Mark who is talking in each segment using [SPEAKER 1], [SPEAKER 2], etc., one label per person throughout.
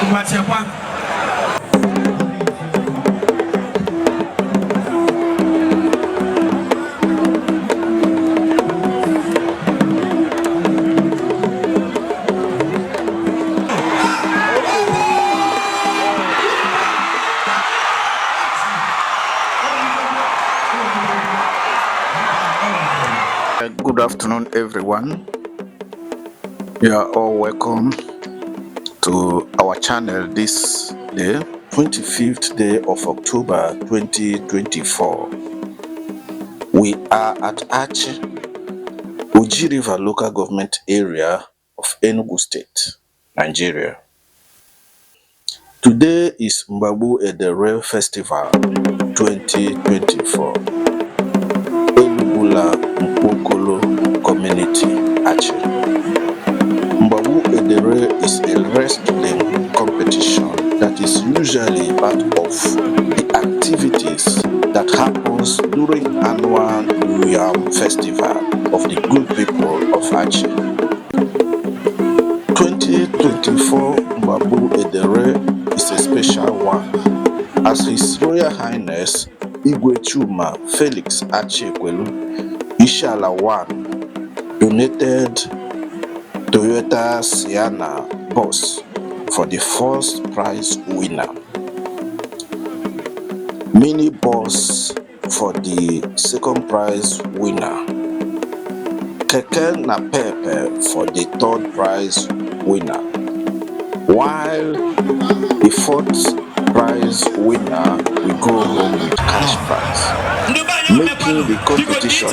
[SPEAKER 1] Ngwa, chekwa.
[SPEAKER 2] Good afternoon, everyone. You are all welcome to our channel this day, 25th day of October 2024. We are at Achi, Oji River Local Government Area of Enugu State, Nigeria. Today is Mgbagbu Edere Festival 2024, Elubula Mkpokolo Community, Achi. Mgbagbu Edere is a wrestling competition that is usually part of the activities that happens during annual New Yam Festival of the good people of Achi. 2024 Mgbagbu Edere is a special one, as His Royal Highness Igwe Chuma Felix Achiekwelu, Isiala 1, donated Toyota Sienna bus for the first prize winner, mini bus for the second prize winner, Keke Napep for the third prize winner, while the fourth prize winner will go home with cash prize,
[SPEAKER 1] Ndị be anyị,
[SPEAKER 2] making the competition a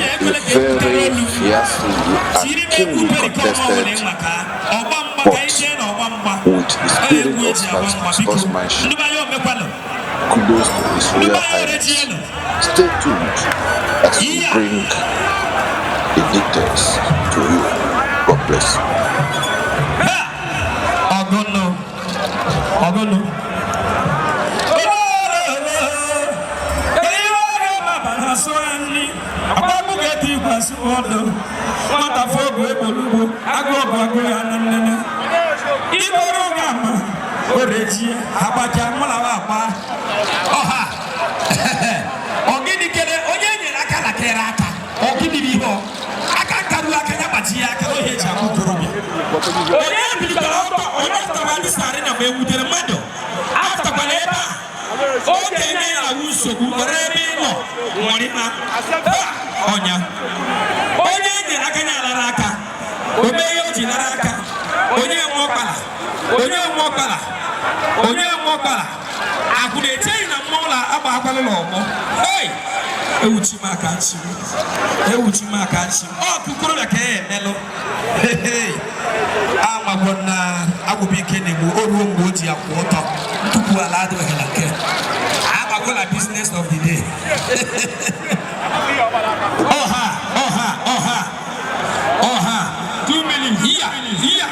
[SPEAKER 2] very fiercely and keenly contested, but with the spirit of sportsmanship. Kudos to His Royal Highness. Stay tuned as we bring the details to you. God bless you.
[SPEAKER 1] Ọgụnụ, ọgụnụ. Nwata fọgụ egbolugbo agụ ọgụ agụ ya na nnene iboro ga ama orejie agbaja mụlawa agba ọha. Ọgịnị kere onye nyere aka na kere aka? Ọgịnị bụ ihe ọ aka nkaru aka ya gbajie aka ohe eji amụ okorobịa. Onye bilitere ọtọ, onye pụtara ndị sarị na mgbe ewutere mmadụ apụtakwala ebe a oge nye ya awụ nsogbu nọrọ ebe ị nọ nwere na ọnya. Onye e nyere aka ya alara aka, o mee ihe o ji lara aka. Onye nwe ọkpala, onye nwe ọkpala, onye nwe ọkpala akwụ na-echeghị na mmọnwụ na agba akwala n'ọgbọ. Hey! Ewuchi m aka nchi m, ewuchi m aka nchi m. Ọ kụkọrọbịa ka ya emelụ amagwo na agwụbụ ike na-egbu o ruo mgbe o ji akwụ ọtọ tupu ala adịghị na nke agbago na business of the day. Ọha, ọha, ọha, ọha. 2 minutes. Iya, iya.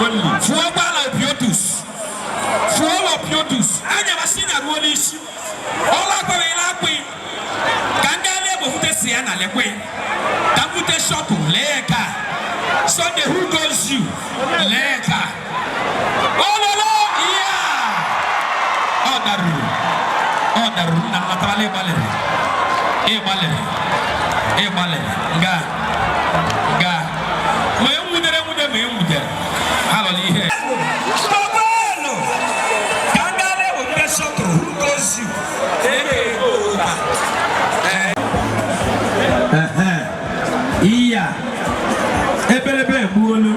[SPEAKER 3] Only.
[SPEAKER 1] Fụọ gbala opiotus, fụọ opiotus. Anya masị na ruo n'isi ọla akpọghịla akpị ka ndị a na-egbofute si ya na lekwe ka m bute shuttle. Lee ka Sunday, who goes you? Lee ka ololo iya, ọ daruru, ọ daruru. Nna m natarala. Ịgbalịrị, ịgbalịrị, ịgbalịrị. Nga nga ma e nwudere nwude, ma e nwudere alọla ihe. Stọbọọlụ ka ndị a na-ewepụta shuttle. Who goes you? Eke ego ụka. Iya, ebelebe egbuolu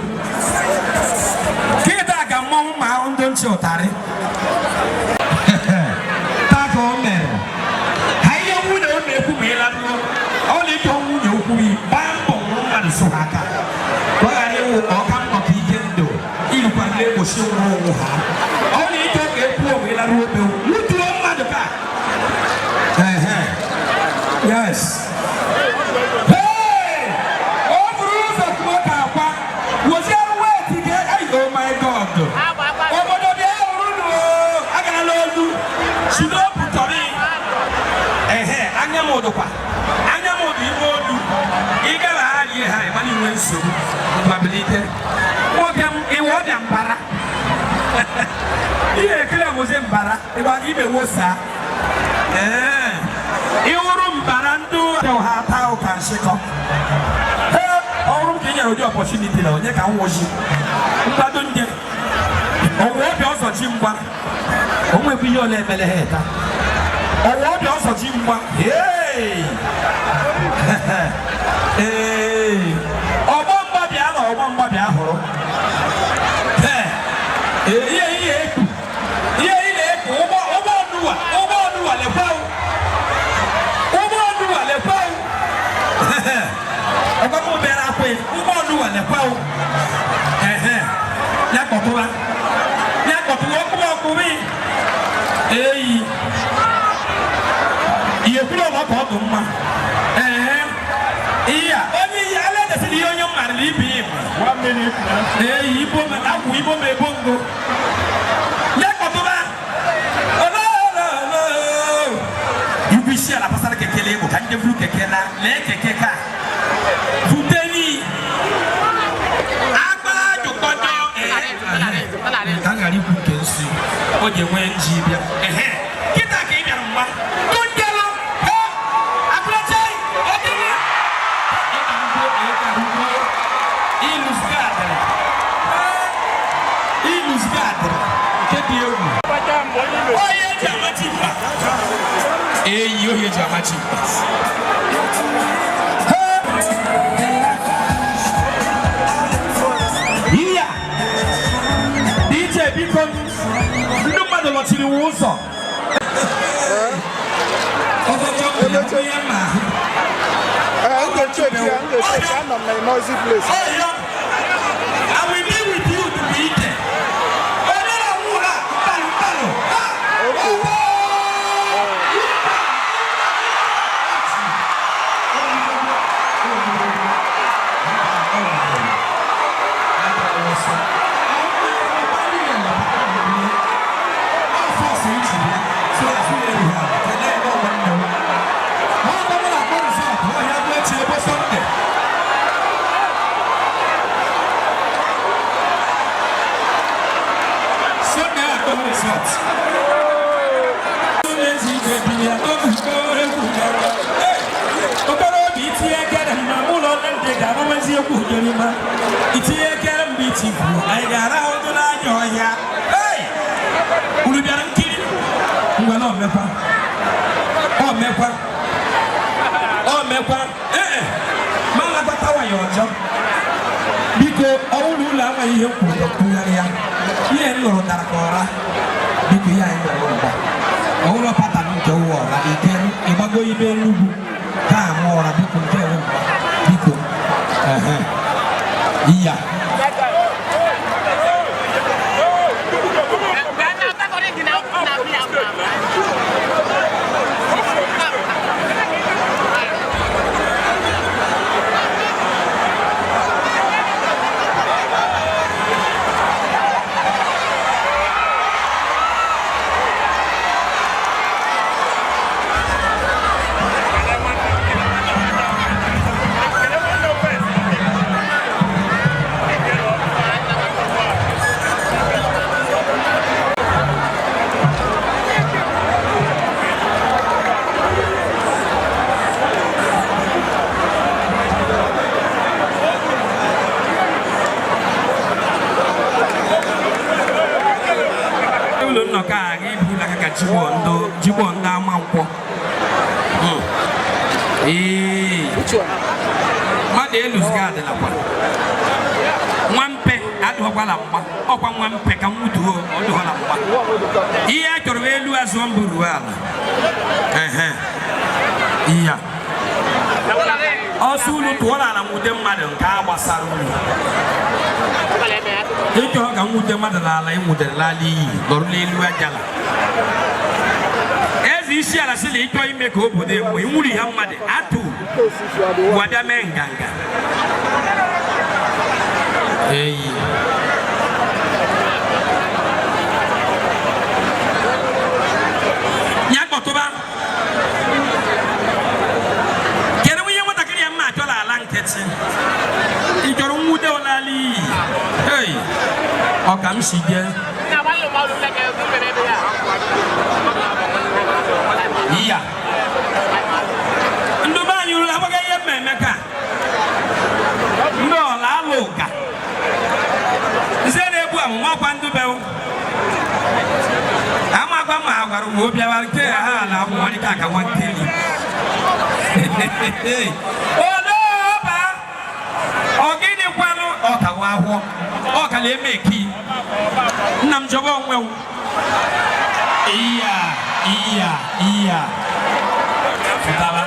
[SPEAKER 1] kịta ka mmọnwụ ma ndị ntị ụtarị taa ka o mere ha. Ihe nwunye o na-ekwu ma ịlaruo ọ na-ike nwunye okwu gị, gbaa mbọ nwụrụ mmadụ so ha aka ka ọ ghara ịwụ ọka mbọ ka ike ndụ irukwa na-egbochi nwụrụ onwe ha. Ọ na-ike ka ekwu ma ịlaruo obe wutuo mmadụ ka. Ehe. Yes. Hey! O buru ụzọ tụọ ka akwa woziere weti gị. Ay, oh my God! Obodo bịa hụrụ nụ, agarala olu si n'opu tọrị. Ehe, anya m dụkwa, anya m dị ime olu. Ị gara ha rie ha, ịmana inwe nsogbu. Ngwa, bilite nwoke m, iwe ọbịa mbara. Ịgba gị ibe wosa. Ee, ịhụrụ mbara ndị ha ata ụka nshịkọ. Ee, ọrụ m ka ị nyere ụdị opportunity na onye ka m nwụchi mgbado nje ọwụ ọbịa ọzọ ji mgba o nwekwa ihe ole emele ha eta ọwụ ọbịa ọzọ ji mgba. Hey! Ee, ọgbọ mgba bịa na ọgbọ mgba bịa hụrụ. Ee, ihe ihe ekpu ihe ị na-ekpu ụgbọ ụgbọ ọnụwa ụgbọ ọnụwa lekwa o. Ụgbọ ọnụwa lekwa o. Ọgbọ bịara akwa ụgbọ ọnụwa lekwa o. Ehe, ya kpọtụwa ya kpọtụwa ọkpụkpọ ọkpụkpụ eyi ihe kwuru ọgbọ ka ọ dị mma. Ehe, ihe a onye ihe ala edesịrị ihe onye mmarịrị ibe ya ma.
[SPEAKER 3] 1 minute left.
[SPEAKER 1] Eyi ibo ma akwụ ibo ma ebo ngo ya kpọtụba olololo igwe isi ala gbasara keke la egbo ka ndị buru keke na lee keke ka buteni agba jụkọjọ ka m ghara ikwu nke nsi o ji enwe nji bịa. Ehe, kịta ka ị bịara mgba tụndelụ akụlacha ọdịrị ịkarugbo ịlụzigadịrị ịlụzigadịrị nke dị egwu onye eji amachi mkpa eyi ohi eji amachi mkpa. Iya DJ, biko, ndị mmadụ nọchiri nwe ụzọ ọzọ chọpụ ya ma ahụ.
[SPEAKER 3] I'm going to check here. I'm going to check. I'm in a noisy place.
[SPEAKER 1] Oh, yeah. I will be with you to be there. Onye na-anwụ ha, mkpalụ mkpalụ. Ha!
[SPEAKER 3] Okay.
[SPEAKER 1] Ọkọ! Sunday akpọ resort. Okorobịa itinye ekere mma ụlọ ndị ga-agbanwezi egwu ujorima itinye ekere mgbe iti kwuru anyị ga-arahụ ụdụ n'anya ọhịa. Hey! Unu bịara nkiri ngwa na omekwa omekwa omekwa ee ma alagbatawa ya ọjọọ. Biko, ọnwụ na ụlọ amaghị ihe m kwuru kwugharị ya ihe m lụrụ dara ka ọra. Biko, ihe anyị lụrụ mgba ọhụrụ pattern nke ụwa ọra ike ịgbago ime Enugwu ka ama ọra. Biko, nke ewu mgba, biko. Ehe, iya. Ụlọ nnọkọ a ga-ebula aka ka jigbo ndị jigbo ndị ama nkwọ. Ee.
[SPEAKER 3] Which one?
[SPEAKER 1] Mmadụ eluziga adịlakwa nwampe adịghọkwala mgba ọkwa nwampe ka m wutuo ọ dịghọla mgba.
[SPEAKER 3] One with the top.
[SPEAKER 1] Ihe a chọrọ bụ elu azụ mbụ ruo ala. Ehe, iya ọsọ unu tụọ n'ala nwute mmadụ nke a gbasara unu ịchọrọ ka nwute mmadụ n'ala ịnwudere n'ala iyi nọrọ n'elu ajala eze isi ala sị na ịchọ ime ka obodo enwe nwuri ha mmadụ atụ.
[SPEAKER 3] Because if you are the one.
[SPEAKER 1] Ụwa bịa mee nganga eyi. Ya kpọtụba kedu ihe nwatakịrị ya mma achọla ala nkịtị ị chọrọ nwude ọlala iyi. Ei, ọ ka m si jee. Iya, ndị be anyị ruru agbaghị ihe mmemme ka ndị ọla alụ ụka nze na-egbu amụma ọkwa ndị be amakwa ma agwara uwe bịawa nke ha na akwụkwọ ka aka nwanteli oleba ọ gịnị kwanụ ọkawa ahụọ ọ ka na-eme eki nna m jọba onwe m. Iya, iya, iya, pụtara.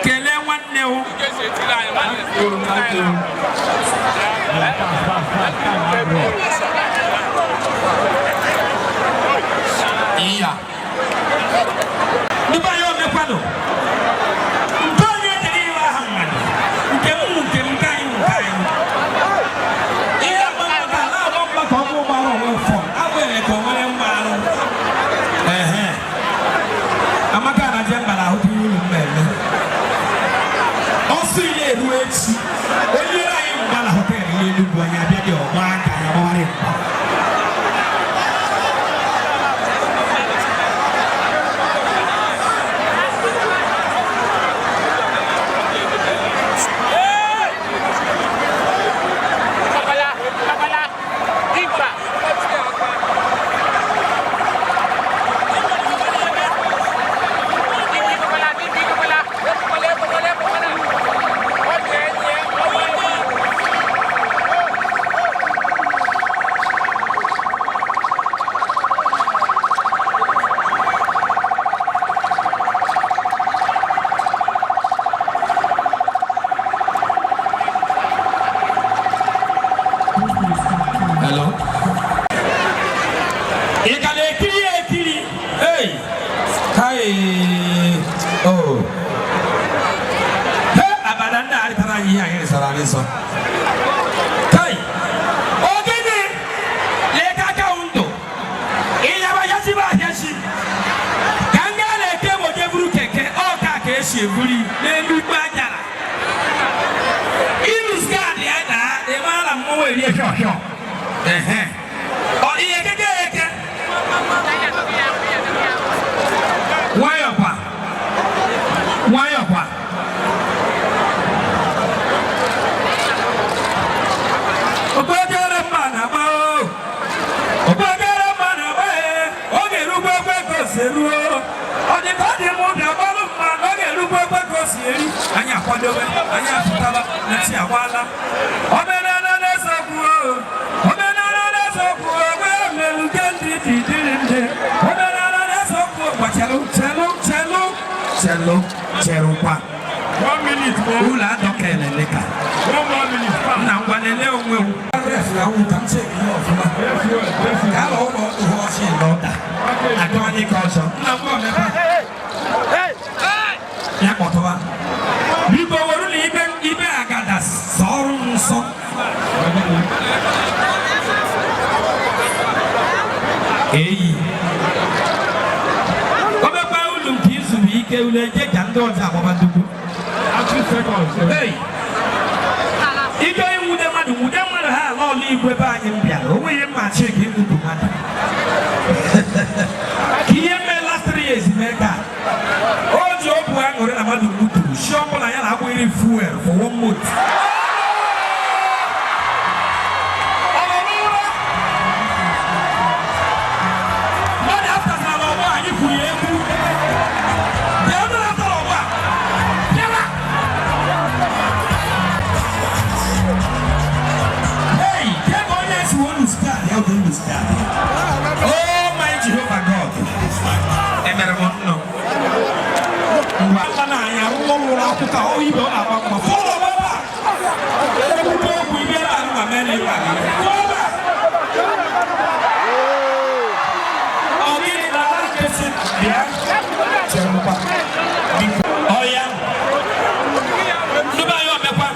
[SPEAKER 1] Kelee nwanne m.
[SPEAKER 4] Thank you. Yeah, fast, fast, fast, time, bro.
[SPEAKER 1] Iya, ndị be anyị, omekwanụ nke onye dịrị iwe aha mmadụ nke m, nke m, nke anyị, nke anyị. Ihe agba mma ka ala agba mma ka ọ bụ gbara onwe fọ abụghị ka o nwere mma arụ. Ehe, amaka na je mbara ahụ uru mmemme ọsọ ile eruo echi onye anyị mgba na hotel n'Enugwu. Anyị abịa dị ọgba aka ya gbawara mgba.
[SPEAKER 5] Babala, babala, dimba. Dimbi babala, dimbi babala. Babala, babala, babala. Oye, oye, oye.
[SPEAKER 1] Hello. Ị ka na-ekiri ya ekiri? Hey! Kai! Oh. He, abada ndị a rịtara anyị ihe anyị rịsọrọ arịsọ. Kai! Ogene! Leka aka ndụ. Ịnyaba yasiba ahịachi. Ka m gaa na-eke gboje buru keke, ọ ka ka esi eburi n'elu ikpe anyara. Iru skadi ya na ị mara na mmọnwụ erie hịọ hịọ. Ehe. Ọ ihe keke eke. Nwayọ kwa. Nwayọ kwa. Okpokere mma na-agba o. Okpokere mma na-agba e. Oge erugbo ekwe ka o si eruo. Ọ dị ka ọ dị mụ bịa gbalụ mma na oge erugbo ekwe ka o si eri. Anyị akwadobe, anyị apụtala, na chi agbaala. Omenala na-esokwu o. Omenala na-esokwu o. Gwe meluge ndị dị dịrị ndị. Omenala na-esokwu o. Gwa chelụ, chelụ, chelụ, chelụ, cherụkwa.
[SPEAKER 4] 1 minute more.
[SPEAKER 1] Ụlọ adọka eleleka.
[SPEAKER 4] One more minute. Fast.
[SPEAKER 1] Nna, ngwa lelee onwe m. Ref na nwụ ka m cheki ihe ọfụma.
[SPEAKER 4] Yes, well, yes,
[SPEAKER 1] Ka ala ụlọ ọdụ ha ọchị n'ọda. Atọ anyị ka ọzọ. Nna m omekwa. Ya kpọtụwa. Biko were na ibe ibe agada sọọrọ m nsọ. Eyi. Omekwa ulu nke izuru ike ulu eje ka ndị ọzọ agbaba ndukwu.
[SPEAKER 4] 30 seconds.
[SPEAKER 1] Hey! Ike inwude mmadụ, nwude mmadụ ha ala ọla igwe be anyị m bịara o nweghị mma chi ka ịnwudu mmadụ ka ihe mee last 3 years mee ka o ji obu aṅụrị na mmadụ nwuturu shi ọbụla ya na agbụghịrị fuel for one month. Ọ nọ n'ụra? Mmadụ apụtasara n'ọgbọ anyị kwuru ya egwu bịa ọdụ na-atọrọ ọgbọ a bịara. Hey, kemgbe onye si wonu start, ya oge unu start. Oh my Jehovah God. Emere m nnọọ. Ngwa mba na anyị arụwa ụlọ akwụkwọ ọ ibe ọ na-agba mgba. Fọlọ baba. Ekwute okwu ibe ebe a ma mee na ịgba gị. Fọlọ. Ọ gịnị na ala nkesi bịa. Cherekwa. Biko. Ọ ya. Ndị be anyị omekwa.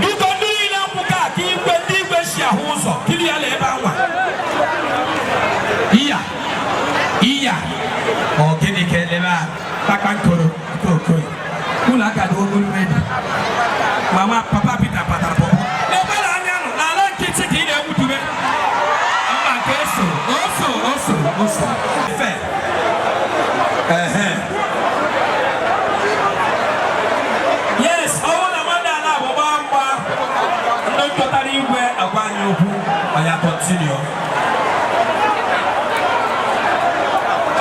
[SPEAKER 1] Biko ndị niile nkwụ ka ka igwe ndị igwe si ahụ ụzọ kiri ya na ebe anwa. Iya, iya, ọ gịnị ka elebe a kpakpankoro nke Okoye ụlọ aka dị ogologo ebe mama papa Peter patara pọpọ n'ebere anya nụ n'ala. Continue.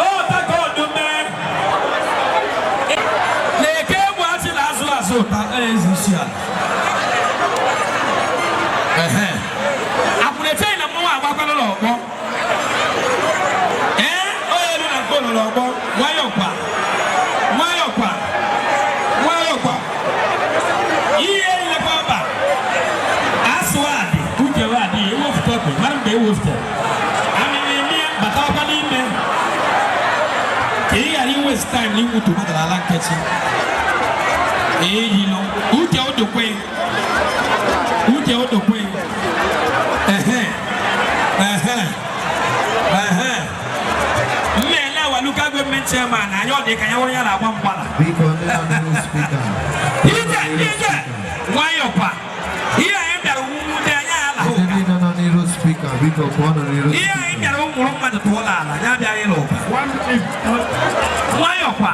[SPEAKER 1] Ọ taka ọdụme na-eke egwu achị na-azụ azụ ụta ezi isi ala. Ehe. Akwụna echeghị na mmọnwụ agbakwala n'ọgbọ. Ee, onye elu na nke ololo ọgbọ, nwayọọ kwa, nwayọọ kwa, nwayọọ kwa. Ihe nlekwa ọba, asụ adị, uche adị, ewefute ọkụ, mara mgbe ewefute. Amịrị eme ya, batakwa n'ime. Ka ị ghara iwaste time n'inwutu mmadụ n'ala nkịtị. Eyilo, uche odokwe, uche odokwe. Ehe, ehe, ehe. Mmele awa local government chairman, anyị ọ dị ka ya wụrụ ya na-agba mgbala.
[SPEAKER 6] Biko, ndị nọ n'ihu speaker.
[SPEAKER 1] Ije, ije, nwayọọ kwa. Ihe anyị bịara nwute anyị ala
[SPEAKER 6] Ndị
[SPEAKER 1] ụka.
[SPEAKER 6] niile nọ n'iru speaker, biko pụọnụ n'iru
[SPEAKER 1] Ihe anyị
[SPEAKER 6] speaker.
[SPEAKER 1] bịara ụmụrụ mmadụ tụọla ala, anyị abịaghị ịlụ ụka. Nwayọọ kwa.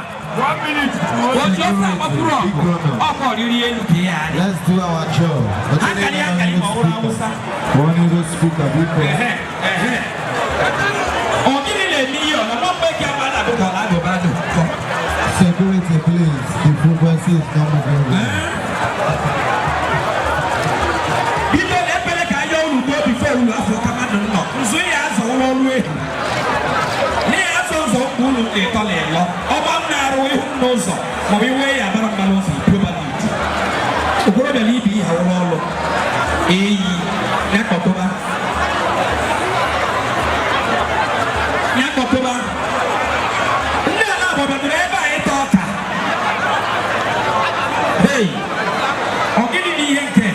[SPEAKER 1] Otu ofe agbakwuru ọgụ, ọkwa ọrịrị elu ka ihe adị.
[SPEAKER 6] Let's do our job. Ndị
[SPEAKER 1] Akara
[SPEAKER 6] niile
[SPEAKER 1] ya
[SPEAKER 6] nọ
[SPEAKER 1] akara
[SPEAKER 6] n'iru
[SPEAKER 1] ma ọ bụrụ
[SPEAKER 6] speaker,
[SPEAKER 1] Hausa.
[SPEAKER 6] pụọ n'iru speaker, biko.
[SPEAKER 1] Ehe, ehe. Ọ gịnị na-eme ihe ọ na mgbe ka mmadụ agụkọ na agụba adụ.
[SPEAKER 6] Security, please. The frequency is not moving well.
[SPEAKER 1] Bido na-ekpere ka anya unu gboo before unu afọ ka mmadụ nọ. Nzụ ya azọ ụlọ ọrụ ehu. N'ihi azọ ụzọ mkpa unu na-etọ na ịlọ. Ọgba m na-arụ ihu m n'ụzọ maọbụ iwe ya abara mba n'ụzọ iprobabit. Okorobịa na ibe ihe ụlọ ọrụ. Eyi, ya kpọtụba. Ya kpọtụba. Ndị ala agbabadoro ebe a ịta ọka. Hey, ọ gịnị bụ ihe nke?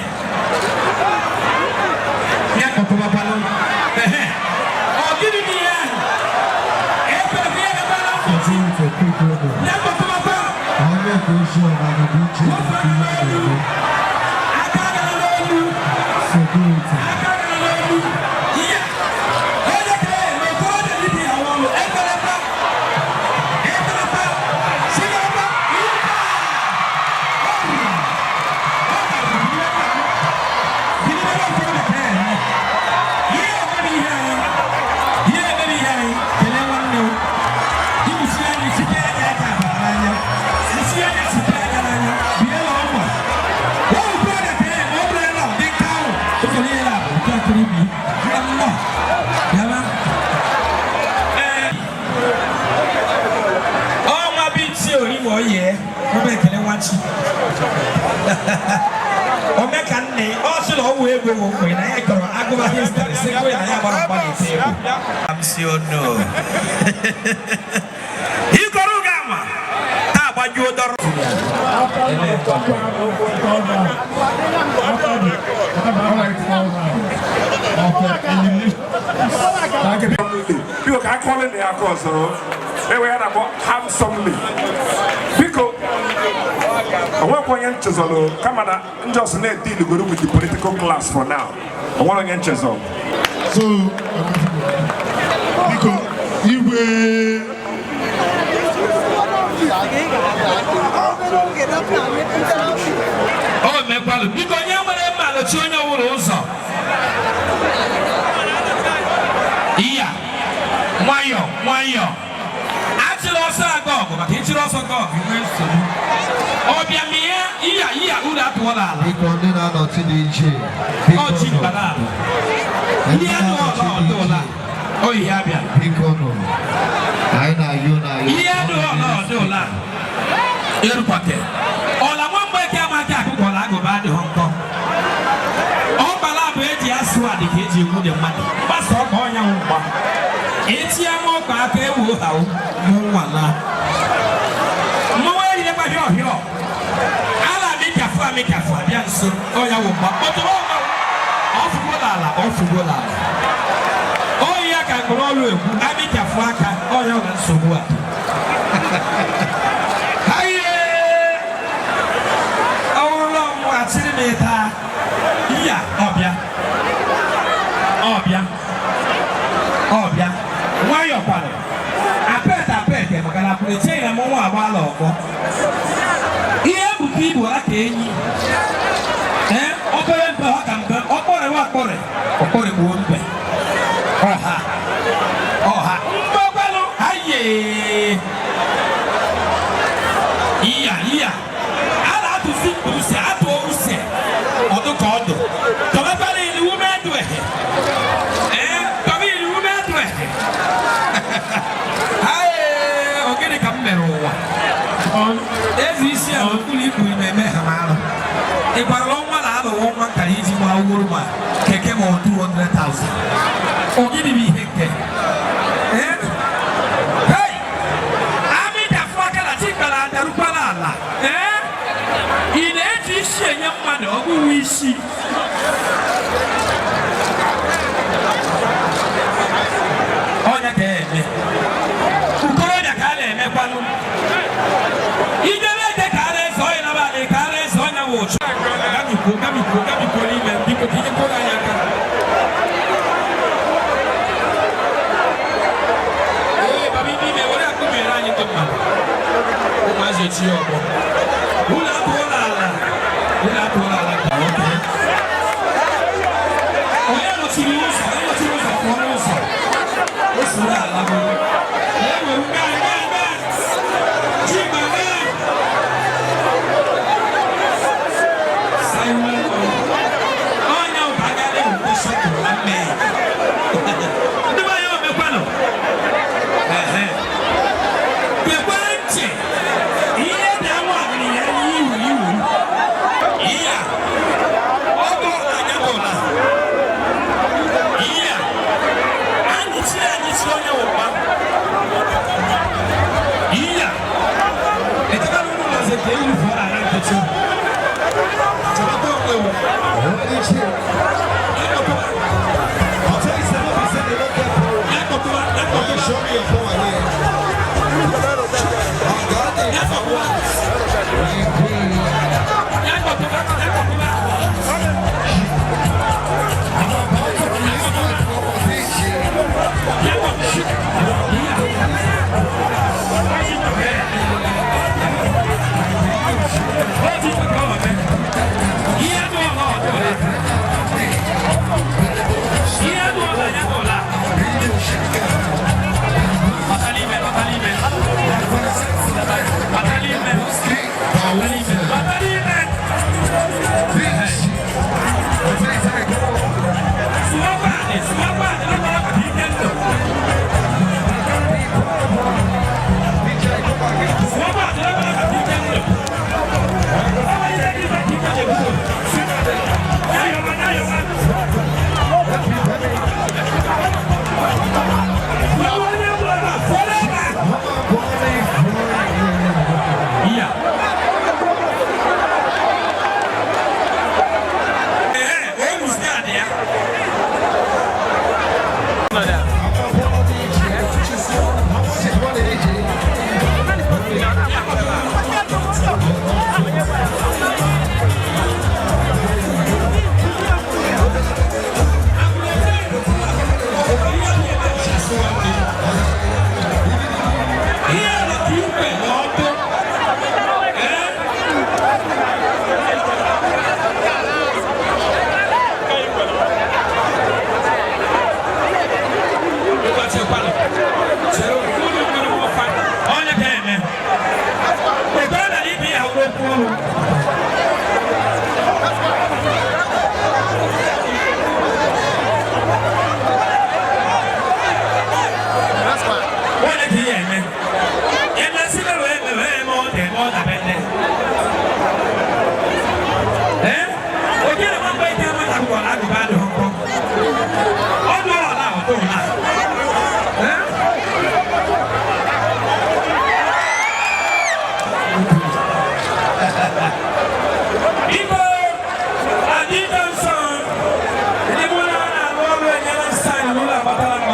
[SPEAKER 1] Ya kpọtụbakwanụ. Ehe. Ọ gịnị bụ ihe ahụ? Ekwere ka ihe gabara mkpọchi.
[SPEAKER 6] Security, quick road.
[SPEAKER 1] Ya kpọtụbakwa.
[SPEAKER 6] Anyị na-ekwu na the DJ na ihe na-eme.
[SPEAKER 1] Aka gara n'olu.
[SPEAKER 6] Security.
[SPEAKER 1] Aka gara n'olu. Ihe. Onye kere na okorobịa dibịa ya ọrụ. Ekwerekwa. Ekwerekwa. Sikakwa. Ihe a. Ọ bụrụ. Ọ bara ihe a. Gịnị mere okorobịa ka ya eme? Ihe emere ihe anyị. Ihe emere ihe anyị. Kelee nwanne m. Iwusi anyị site anya aka abara n'anya. Isi anya site anya n'anya. Bie na ọma. Wọ́n brother kẹ́ ẹ̀ mọ́ brother náà dín káwọ̀. Ó sọ ní yẹn àbò kí akéré bi. Nna m nọ. Yàrá. Ẹ ọnwa bi nti ori ma ọ yẹ wọ́n bẹ kele nwa chi. Ome ka nne ọ sị na ọ wụ egwu egwu mgbe na ya kọrọ agụba history sị kwe na ya gbara mgba na-ete egwu. I'm si ono. Ikọrọ ga ama taa gbajuo dọrọ.
[SPEAKER 4] After the third round, after the third round of elimination.
[SPEAKER 7] Biko, ka akọọlụ na ya aka ọzọ. Ewe ya na-akpọ handsomely. Biko, onwekwa onye nchezọlụ, kama na njọs na-edealugoro with the political class for now. Onwere onye nchezọ.
[SPEAKER 8] So, biko, igwe.
[SPEAKER 1] O mekwalụ. Biko, onye nwere mma nọchi onye ọwụrụ ụzọ. Iya, nwayọ nwayọ. Achịrị ọsọ aga ọgụ, maka ịchịrị ọsọ aga ọgụ nwee nsogbu. Ọbịa mịa iya iya uru atụọla ala.
[SPEAKER 6] Biko, ndị na-anọchi dị iche. Biko
[SPEAKER 1] Ọchị
[SPEAKER 6] nọ.
[SPEAKER 1] mkpara ala.
[SPEAKER 6] Ndị
[SPEAKER 1] Ndị anụ
[SPEAKER 6] na-anọchi
[SPEAKER 1] ọla
[SPEAKER 6] dị
[SPEAKER 1] ọdụ ụla
[SPEAKER 6] iche.
[SPEAKER 1] oyi ya bịa.
[SPEAKER 6] Biko nọ. Anyị na-ayọ na-ayọ.
[SPEAKER 1] Ihe anụ ọla ọdụ ụla erukwake ọla nwa mgbe eke amaghị akụkọ ọla agụba adịghị nkọ. Ọkpala bụ eji asụ adị ka eji egwu dị mmadụ gbasa ọkpa ọnya mgba etinye ama ọkpa aka ewu ha mụ nwala mmọnwụ eriri hịọ hịọ ala amịchafụ amịchafụ abịa nso ọnya wụ mgba kpọtụrụ ọnwa ọfụgola ala ọfụgola ala oyi ya ka mkpụrụ ọrụ ekwu amịchafụ aka ọnya na nsogbu a. Aye! Ọwụrụla ọmụ achịrị m ịta iya ọbịa ọbịa ọbịa nwayọ kwanụ apet apet, maka na apụrụ echeghị na mmanwụ agbaala ọgbọ. Ihe ebuka ibu aka enyi ee obere mpe ọ ka mpe ọkpọrịwa akpọrị ọkpọrị gbuo mpe. Eze isi a okpuru ikpu ime ha ma alụ. Ị gwarala ọnwa na alụghị ọnwa kara iji nwa wuru ma keke ma ọ 200,000. Ọ gịnị bụ ihe nke? Eh? Hey! Amị dafụ aka na chi kpara adarukwala ala. Eh? Ị na-eji isi enye mmadụ ọ bụghị isi. Ọnya ka eme. Ukorobịa ka a na-emekwanụ. Ijebe ede ka a na-ese ọnya na abalị ka a na-ese ọnya wụ ụchụ. Gamikwuo gamikwuo gamikwuo n'ime biko ka ihe kwụrụ anyị aka. Ee, baba ime ime were akụ mere anyị ndị mmadụ. Ụmụazị echi ya ọgbọ. Ụlọ apụọla ala. Ụlọ apụọla ala ka nwoke. Onye nọchiri ụzọ, onye nọchiri ụzọ pụọ n'ụzọ. O soro ala bụ. E nwere gaa gaa gaa. Chima gaa. Simon onye ụka gara ewute shọtụrụ na mmehie. Ndị be anyị omekwanụ. Ehe. Gekwe ntị. Ihe dị anwụ agịrị ya iwu iwu. Ihe a. Ọ bụ anya bụ na. Ihe a. Anyị chi anyị chi onye ụwa. Ihe a. Echekwana ụlọ ụlọ ka ewu fọrọ ala nkechi. Chọbata onwe wụ.
[SPEAKER 6] I'll tell you something, he said they don't get power. Show me your phone here. Oh, God, they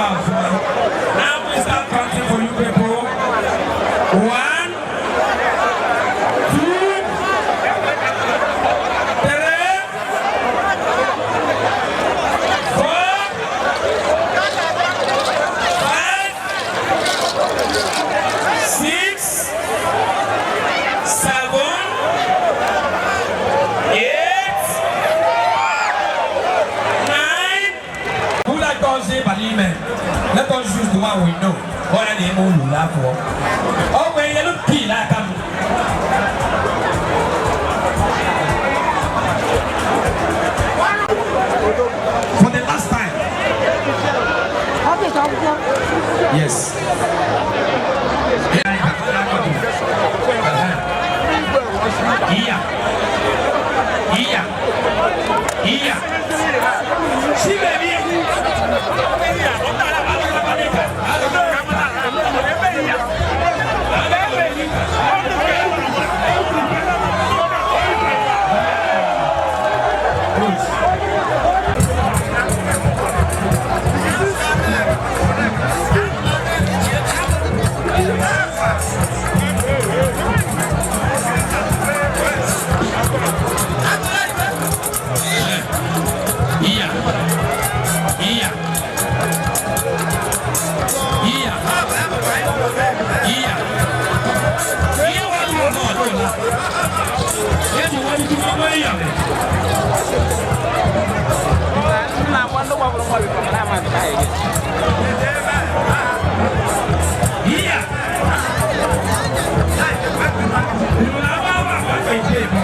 [SPEAKER 1] Now we start counting for you people. 1, 2, 3, 4, 5, 6, 7, 8, 9. Who like us say Balime? Let us use the one we know. What are the emu laugh for? Oh, when you look key like I'm. For the last time. Yes. Iya. Iya. Iya. Iya wa lu no no. Ye ni wa ni mo iya.
[SPEAKER 5] Na kwando kwa kwa kwa na ma ta ye.
[SPEAKER 1] Iya. La ba ba ba ke bo.